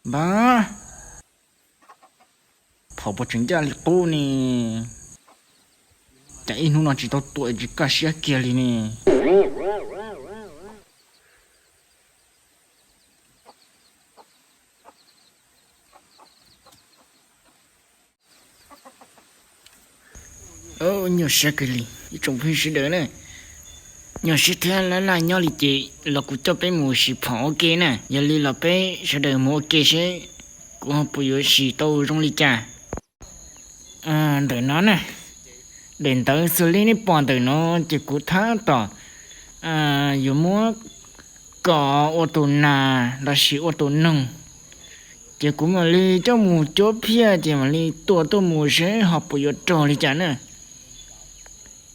Npawg, phom puas tseem ncaj li qub ne? Cas ib hnub no tsis tau tua tsis kaj siab kiag li ne? Nyuaj siab kawg li ib tsoom phooj ywg sawv daws na. Nyuaj siab thiab laj laj nyob li ces los kuv coj peb mus sim phom ua ke na. Yog li los peb sawv daws mus ua ke seb kuv ho puas yuav sim tau zoo li cas. Ntawm no na, daim ntawv xws li nej pom ntawm no ces kuv tab tom yuav muab kos ua tus nas los sis ua tus noog. Ces kuv mam li coj mus cuab phiaj ces mam li tua tuaj mus seb ho puas yuav raug li cas na.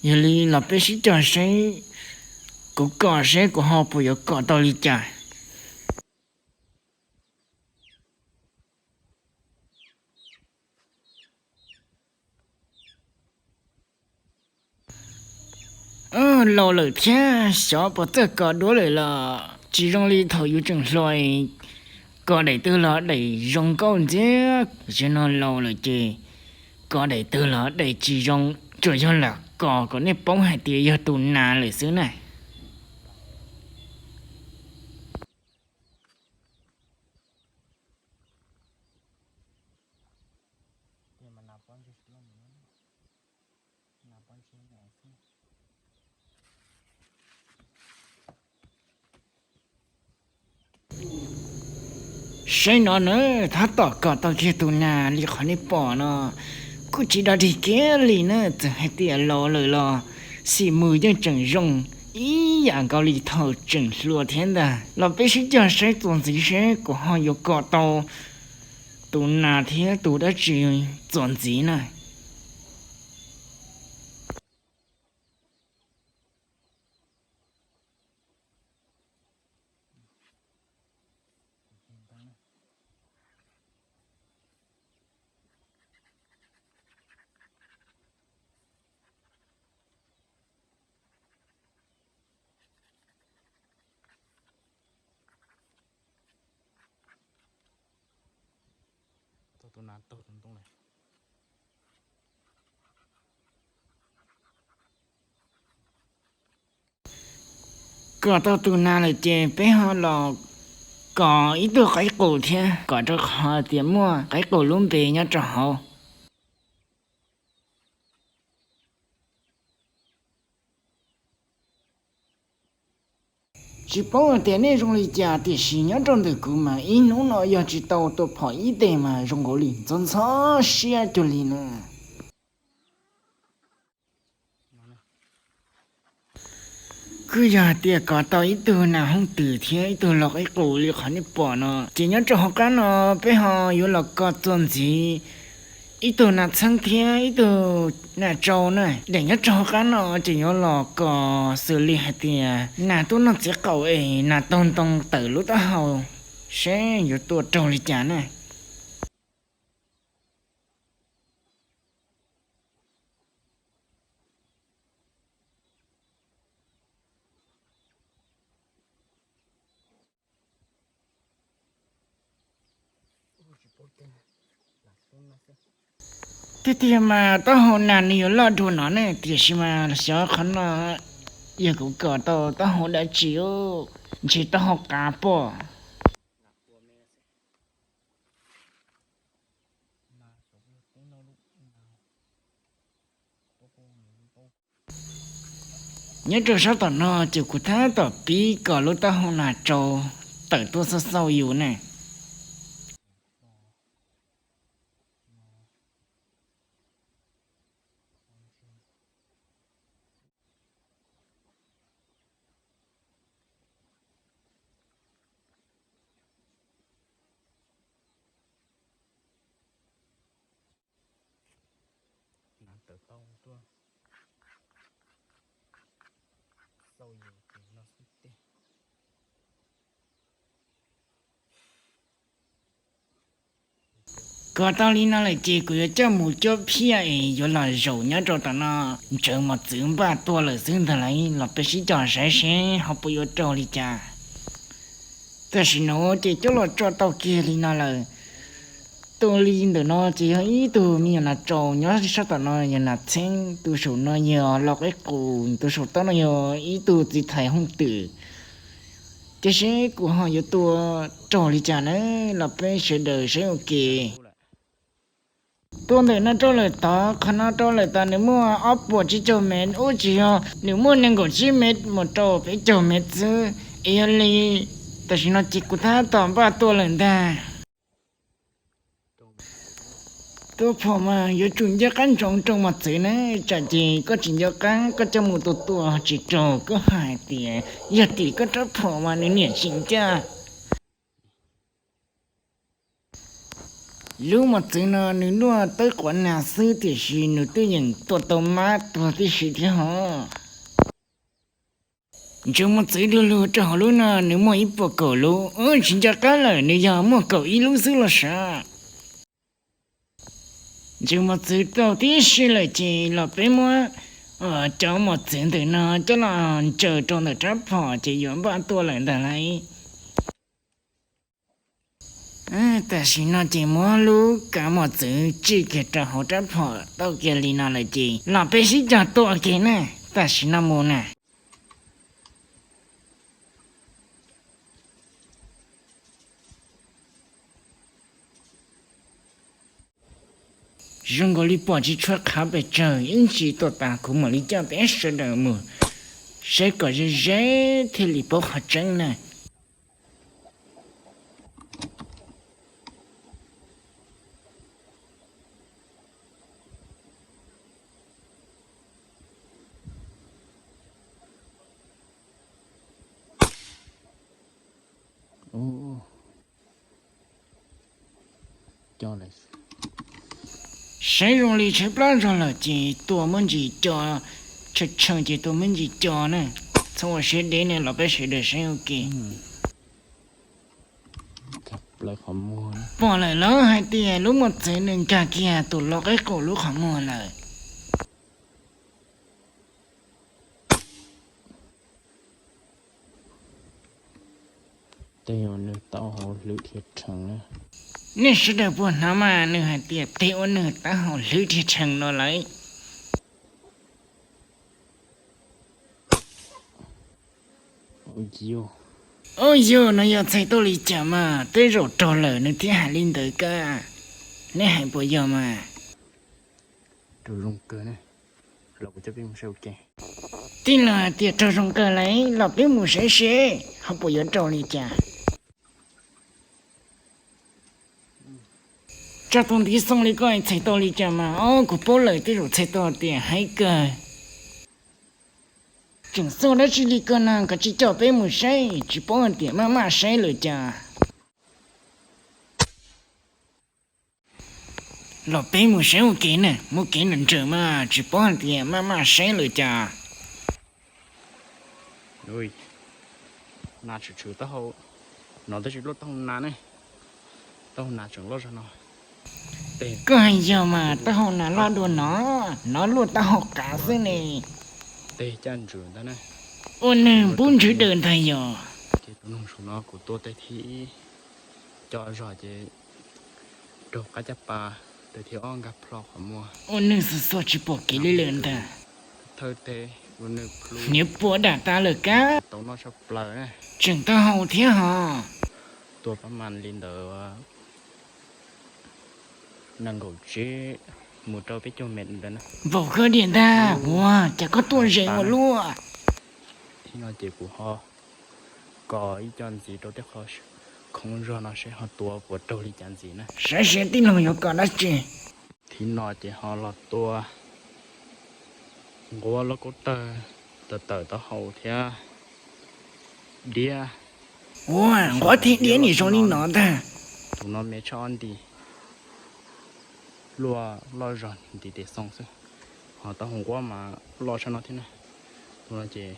Yog li los peb sib cog seb kuv kos seb kuv ho puas yuav kos tau li cas. Laus lawm thiab xyov puas txawj kos duab lawm los tsis zoo li thaum yus tseem hluas, kos daim twg los daim zoo nkauj ntxiag. Zaum no laus lawm ces kos daim twg los daim tsis zoo, tsuas yog lam kos kom nej paub hais tias yog tus nas lawm xwb na. Saib no na, tab tom kos tau kiag tus nas li qhov nej pom no, kuj tsis dog dig kiag li na. Txawm hais tias laus lawm los xim mws yeej tseem zoo ib yam nkaus li thaum tseem hluas thiab ntag. Los peb sib cog saib txuas ntxiv seb kuv ho yuav kos tau tus nas thiab tus dab tsi txuas ntxiv na. Kos tau tus nas lawm ces peb ho los kos ib tug qaib qus thiab, kom rau qhov tias muaj qaib qus lub npe nyob rau hauv. Tsis paub hais tias nej zoo li cas, tiam sis nyob rau ntawm kuv mas ib hnub no yog tsis tau tua phom ib teg mas zoo nkaus li ntxhov ntxhov siab cuag li na. Kuj yog hais tias kos tau ib tug nas hooj twm thiab ib tug lau qaib qus li qhov nej pom no, ces nyob rau hauv qab no peb ho yuav los kos txuas ntxiv ib tug nas txheeb thiab ib tug nas tsau na. Daim nyob rau hauv qab no ces yuav los kos xws li hais tias nas tuaj noj txiv qaum es nas taug ntoo tawm lub taub hau, seb yuav tua raug li cas na. Tiag tiag mas taub hau nas nws yuav loj dua no ne, tiam sis mas xyov qhov no yog kuv kos tau taub hau dab tsi, ntshe taub hau qav pom. Nyob rau sab tom no ces kuv tab tom pib kos lub taub hau nas tsau tawm tuaj xauj xauj yus ne. Kos tau li no lawm ces kuv yuav coj mus cuab phiaj es yuav los zaum nyob rau tom no, ntsawv mos txwv npaj tuaj lawm xwb ntag lauj. Los peb sib cog saib seb ho puas yuav raug li cas. Tam sim no ces coj los tso tau kiag li no lawm. Tus li ntawm no ces yog ib tug me nyuam nas tsaus nyob sab tom no yog nas txheeb, tus saum no yog los qeb qus, tus saum toj no yog ib tug txiv thais hooj twm. Ces seb kuv ho yuav tua raug li cas na, los peb sawv daws saib ua ke. Tua ntawm no rau lawm tod, qhov no rau lawm tod nws muaj ob puas tsib caug mev, ub tsis yog, nws muaj nees nkaum tsib mev mus rau peb caug mev xwb. Es yog li tam sim no ces kuv tab tom npaj tua lawm ntag. Tua phom mas yuav tsum nco qab ntsoov rau mos txwv na, tsam ces koj tsis nco qab koj coj mus tua tua tsis raug koj hais tias yog tim koj rab phom mas nws niam tsis ncaj. Lub mos txwv no nws luaj tawb quav nas xwb tiam sis nws twb yeem tua tau mab tuag tib si thiab hos. Ntseeg mos txwv du lug rau hauv lub no nws muaj ib puas kaum lub, tsis nco qab lawm nws yog muaj kaum ib lub xwb los sav. Ntseeg mos txwv tau tib si lawm ces los peb muab cov mos txwv ntawm no coj los ntsaws rau ntawm rab phom ces yuav npaj tua lawm ntag lauj. Tam sim no ces muab lub kav mos txwv tsij kiag rau hauv rab phom tau kiag li no lawm ces los peb sib cog tua kiag na. Tam sim no mus na. Zoo nkaus li pom tsis tshua qhav pes tsawg, ib ntsis tua tas kuv mam li coj peb sawv daws mus saib kom ze ze thiaj li paub qhov tseeb na. Saib zoo li tshaib plab zog lawm ces tua muab ntsis co, tshaw tshaw ces tua muab ntsis co na. Txhob ua siab deb ne los peb sawv daws saib ua ke. Pom lawm los hais tias lub mos txwv nws nkag kiag tus lau qaib qaum lub qhov muag lawm. Tej uas nws taub hau hlwv dhia rhees na. Nej sawv daws puas hnov mas nws hais tias tej uas nws taub hau hlwv dhia rhees no lawm. Ub yog, no yog txhais tau li cas mas tej zaum raug lawm nws thiaj hais li ntawd kab. Nej hais puas yog mas? Raug zoo kawg, los kuv coj peb mus saib ua ke. Tij laug hais tias raug zoo kawg lawm los peb mus saib seb ho puas yuav raug li cas. Tso tus ntiv xoo li koj txhais tau li cas mas, o kuv paub lawm tej zaum txhais tau tias haib kawg. Tseem xauj dab tsi li koj no, koj tsis coj peb mus saib, tsis paub hais tias maj maj saib lawm cas. Los peb mus saib ua ke na, muaj kev nrawm nrawm mas tsis paub hais tias maj maj saib lawm cas. Na tshwm tshwm taub hau, no twb tsis luaj taub hau nas ne, taub hau nas tseem loj zog no. Koj hais yog mas taub hau nas loj dua no, no luaj taub hau qav xwb ne. Tej caj ntswg ntag na. Ua nws pub ntswg daws ntag yog. Ces tus noog saum no kuv tua tes thib ib co zog ces raug qab caj pas, tes thib ob nkag plho qhov muag. Ua nws xuas xuas tsis pom kev li lawm ntag. Thawj tes ua nws plhu. Hniav pua dam tas lawm kab. Tau noj tshaj plaws na. Tseem taub hau thiab hos. Tua pab mas li ntawd nees nkaum tsib mus rau peb caug mev ntawd na. Vauv koj diam ntag, ua cas koj tuaj ze ua luaj. Thib no ces kuv ho kos ib co ntxiv rau tej qho khoov zog no seb ho tua puas raug li cas ntxiv na. Saib seb tij laug yuav kos dab tsi. Thib no ces ho los tua nquab loj kaub tawg, tawm tawm taub hau thiab diab. Ua nquab thiab diab nim zoo li no ntag. Tus no me tshaj ob nti, luaj loj zog ntiv tes xoo xwb. Ho taub hau nquab mas loj tshaj no thiab na. Tus no ces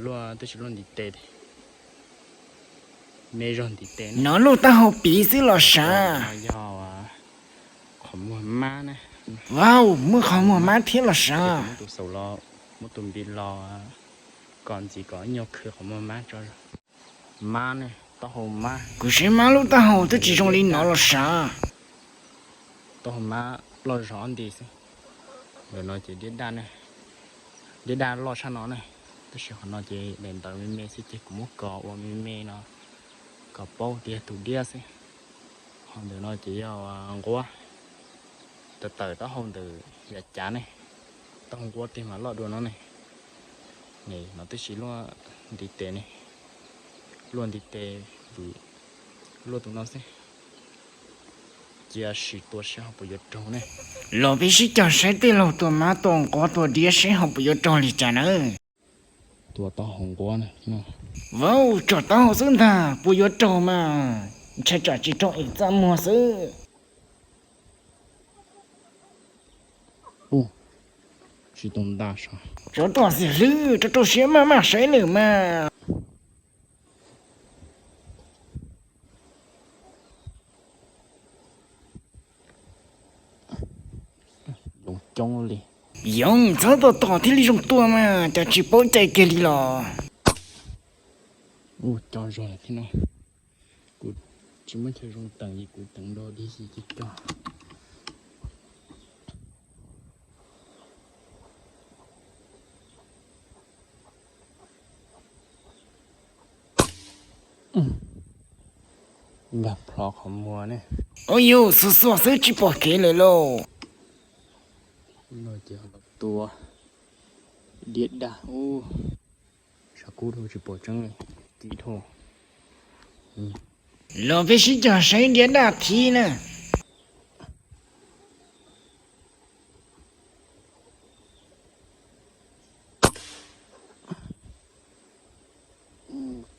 luaj twb tsis luaj ntiv tes, me zog ntiv tes. No luaj taub hau piv xwb los sav. Yog qhov muag mab na. Vau, muaj qhov muag mab thiab los sav. Muab tus xaus los, muab tus npiv los kom ntxiv kom nyuag khwv qhov muag mab tso. Mab ne, taub hau mab. Kuv saib mab lub taub hau twb tsis zoo li no los sav. Taub hau mab loj zog ob nti xwb. Ntawm no ces diab daj ne, diab daj loj tshaj no ne. Tab sis qhov no ces daim ntawv me me xwb ces kuv muab kos ua me me no kom paub tias yog tus diab xwb. Ho ntawm no ces yog nquab, tawm tawm taub hau ntawm yav cav ne, taub hau nquab tiag mas loj dua no ne. Ne no twb tsis luaj ntiv tes ne, luaj ntiv tes vwm, luaj tus no xwb. Cia sim tua seb ho puas yuav raug ne. Los peb sib cog saib tej laug tua mab tua nquab tua diab seb ho puas yuav raug li cas nawb. Tua taub hau nquab na. Vauv, tsom taub hau xwb ntag, puas yuav raug mas, ntshai tsam tsis raug es txaj muag xwb. Ub, tsis tau nta sav. Tsov tom xim hlwb, rau rau siab maj maj saib lawm mas. Yoov coob li. Yoov, txhob tom tom thiaj li zoo tua mas, cas tsis paub cai kiag li los. Ub, cov zog lawm thiab no. Kuv tsis muaj chaw zoo teem es kuv teem nrog dib si cog. Nkag plho qhov muag ne. Ua yus xuas xuas xwb tsis pom kev lawm lauj. No ces los tua diab daj ub. Sav kub dhau tsis pom tseeb li, kis dhau. Los peb sib cog saib diab daj thiab na.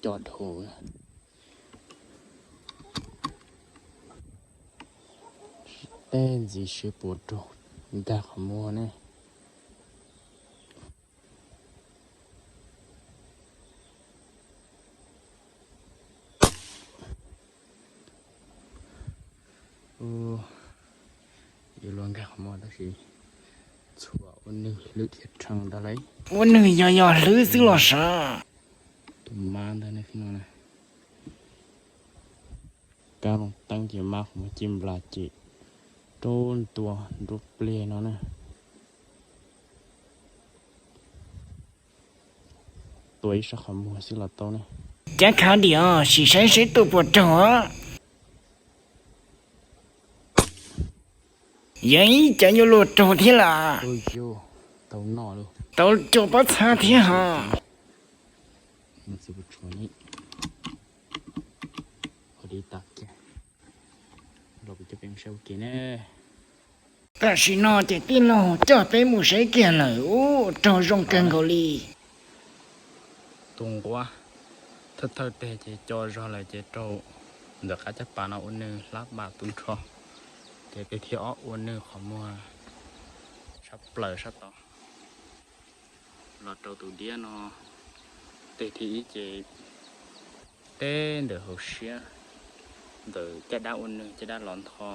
Cog dhau. Tej ntxiv seb puas raug nkag qhov muag ne. Yuav luag nkag qhov muag tab sis txhua ua nws hlwb thiab rhees ntag lauj. Ua nws yog yog hlwb xwb los sav. Tus mab ntag ne, kab loo teeb ces mab qhov muag ci nplas ces rau ntua nruab pliag no na. Tua ib sab qhov muag xwb los tau ne. Cab khav diam sim saib seb tua puas raug. Yeej ib cov yuav luag raug thiab las. Tau cov pob txha thiab hos. Tam sim no ces tij laug coj peb mus saib kiag lawm ub, raug zoo kawg nkaus li. Tus nquab thawj thawj teg ces co zog lawm ces raug ntawm qab caj pas no ua nws hlab npas tu nrho, ces teg thib ob ua nws qhov muag sab plaws sab tod. Los rau tus diab no, teg thib ib ces teb ntawm hauv siab, ntawm caj dab ua nws caj dab los ntho,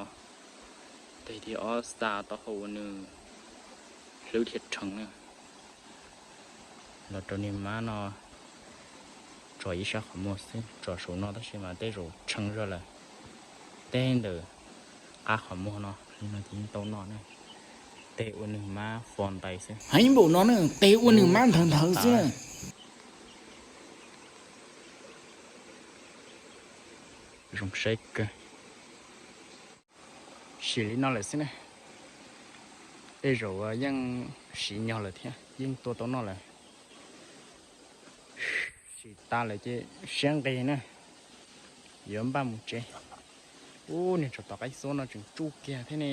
teg thib ob xa taub hau ua nws hlwb thiab rhees na. Los rau niag mab no tso ib sab qhov muag xwb, tso saum no tab sis mas tej zaum rhees zog lawm. Teb ntawm qab qhov muag no, li no ces yeej tau noj na. Teg ua nws mab fo ntais xwb. Heev npaum no na, teg ua nws mab nthawv nthawv xwb na. Zoo saib kawg. Sim li no lawm xwb ne. Tej zaum yeej siv nyog lawm thiab, yeej tua tau noj lawm. Sim tas lawm ces siab nqis na, yuav npaj mus tsev. Ub, niag tsov tom qab xub no tseem tsuj kiag thiab ne.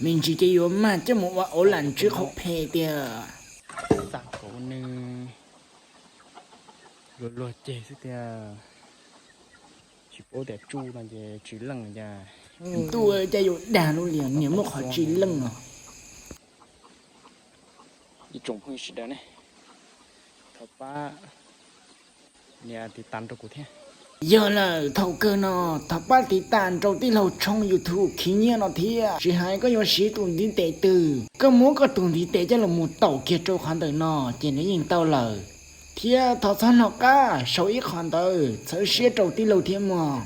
Me ntsis ces yuav mag coj mus ua auv lam ntsib qhov phem tiag. Xa kom ua nws luag luag ceg xwb tiag. Tsis paub tias tsuj no ces tsis leej cas. Ntuj, cas yuav dag lub lias niag muaj qhov tsis leej no. Ib tsoom phooj ywg sawv daws ne, thov pab nias tiv tas rau kuv thiab. Yog lawm, thaum kawg no thov pab tiv tas rau tij laug tshooj YouTube Khiv Nyiab no thiab. Tsis hais koj yuav siv tus ntiv tes twg, koj muab koj tus ntiv tes coj los mus taum kiag rau qhov ntawm no ces nws yeej tau lawm. Thiab thov txhob hnov qab sau ib qho ntawd, txhawb siab rau tij laug thiab mog.